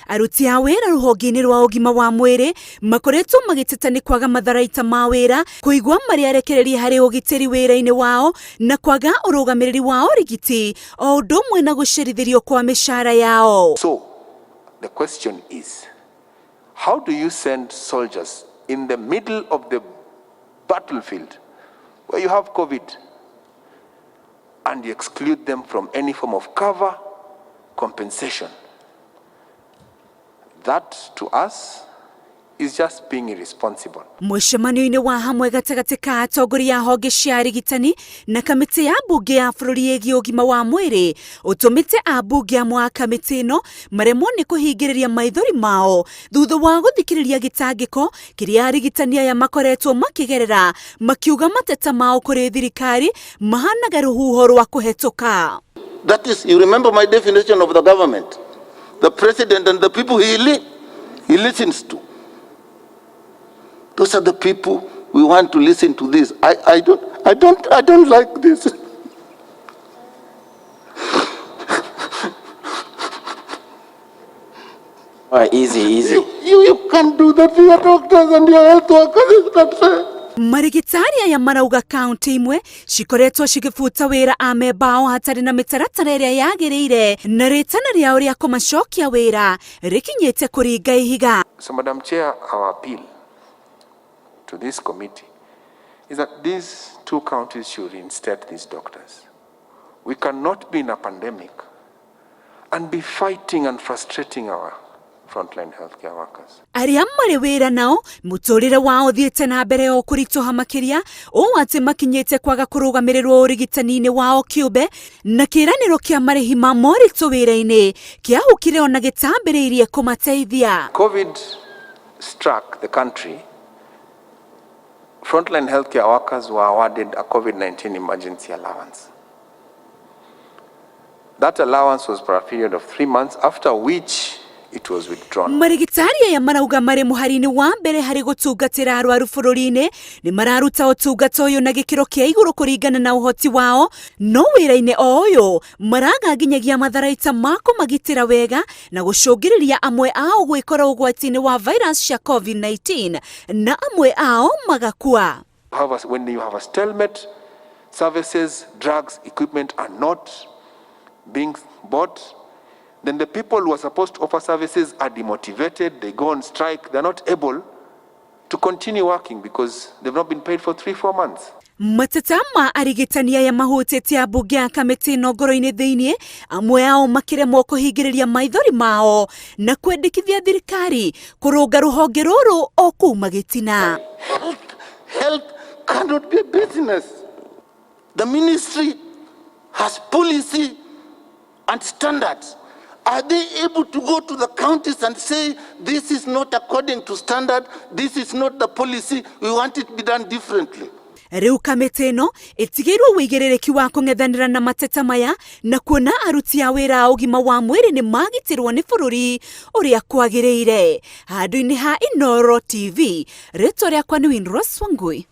Aruti a wĩra rũhonge-inĩ rwa ũgima wa mwĩrĩ makoretwo magĩteta nĩ kwaga matharaita ma wĩra, kũigua marĩ arekererie harĩ ũgitĩri wĩra-inĩ wao na kwaga ũrũgamĩrĩri wa ũrigiti o ũndũ ũmwe na gũcerithĩrio kwa mĩcara yao. So, the question is, how do you send soldiers in the middle of the battlefield where you have COVID and you exclude them from any form of cover, compensation? That to us is just being irresponsible. Mũcemanio-inĩ wa hamwe gatagatĩ ka atongoria a honge cia arigitani na kamĩtĩ ya mbunge ya bũrũri ĩgiĩ ũgima wa mwĩrĩ ũtũmĩte ambunge amwe a kamĩtĩ ĩno maremwo nĩ kũhingĩrĩria maithori mao thutha wa gũthikĩrĩria gĩtangĩko kĩrĩa arigitani aya makoretwo makĩgerera makiuga mateta mao kũrĩ thirikari mahanaga rũhuho rwa kũhetũka. That is, you remember my definition of the government, the president and the people he listens to. Those are the people we want to listen to this. I don't like this. All right, easy, easy. You can't do that to your doctors and your health workers. It's not fair. Marigitari aya marauga kaunti imwe cikoretwo cigĩbuta wĩra amemba ao hatarĩ na mĩtaratara ĩrĩa yagĩrĩire na rĩtana rĩao rĩa kũmacokia wĩra rĩkinyĩte kũringa ihiga. So, Madam Chair, our appeal to this committee is that these two counties should reinstate these doctors. We cannot be in a pandemic and be fighting and frustrating our frontline healthcare workers. Arĩa marĩ wĩra nao mũtũrĩre wao ũthiĩte na mbere o kũritũha makĩria ũũ atĩ makinyĩte kwaga kũrũgamĩrĩrwo ũrigitani-inĩ wao kĩũmbe na kĩĩranĩro kĩa marĩhi ma moritũ wĩra-inĩ kĩahukire ona gĩtambĩrĩirie kũmateithia. COVID struck the country, frontline healthcare workers were awarded a COVID-19 emergency allowance. That allowance was for a period of 3 months, after which it was withdrawn. Marigitari aya marauga marĩ mũhari-inĩ wa mbere harĩ gũtungatĩra arwaru bũrũri-inĩ nĩ mararuta ũtungata ũyũ na gĩkĩro kĩa igũrũ kũringana na ũhoti wao, no wĩra-inĩ o ũyũ maraga nginyagia matharaita ma kũmagitĩra wega na gũcũngĩrĩria amwe ao gwĩkora ũgwati-inĩ wa virus cia COVID-19 na amwe ao magakua. When you have a stalemate, services, drugs, equipment are not being bought, then the people who are supposed to offer services are demotivated, they go on strike, they're not able to continue working because they've not been paid for 3-4 months. Mateta ma arigitani aya mahutĩtie ambunge a kamĩtĩ ĩno ngoro-inĩ thĩinĩ, amwe ao makĩremwo kũhingĩrĩria maithori mao na kwendekithia thirikari kũrũnga rũhonge rũrũ o kuma gĩtina. Health cannot be a business. The ministry has policy and standards. Are they able to go to the counties and say, this is not according to standard, this is not the policy, we want it to be done differently? Rĩu kamĩtĩ ĩno ĩtigĩirwo wĩigĩrĩrĩki wa kũng'ethanĩra na mateta maya na kuona aruti a wĩra a ũgima wa mwĩrĩ nĩ magitĩrwo nĩ bũrũri ũrĩa kwagĩrĩire. Handũ-inĩ ha Inooro TV, rĩtwa rĩakwa nĩ Winrose Wangui.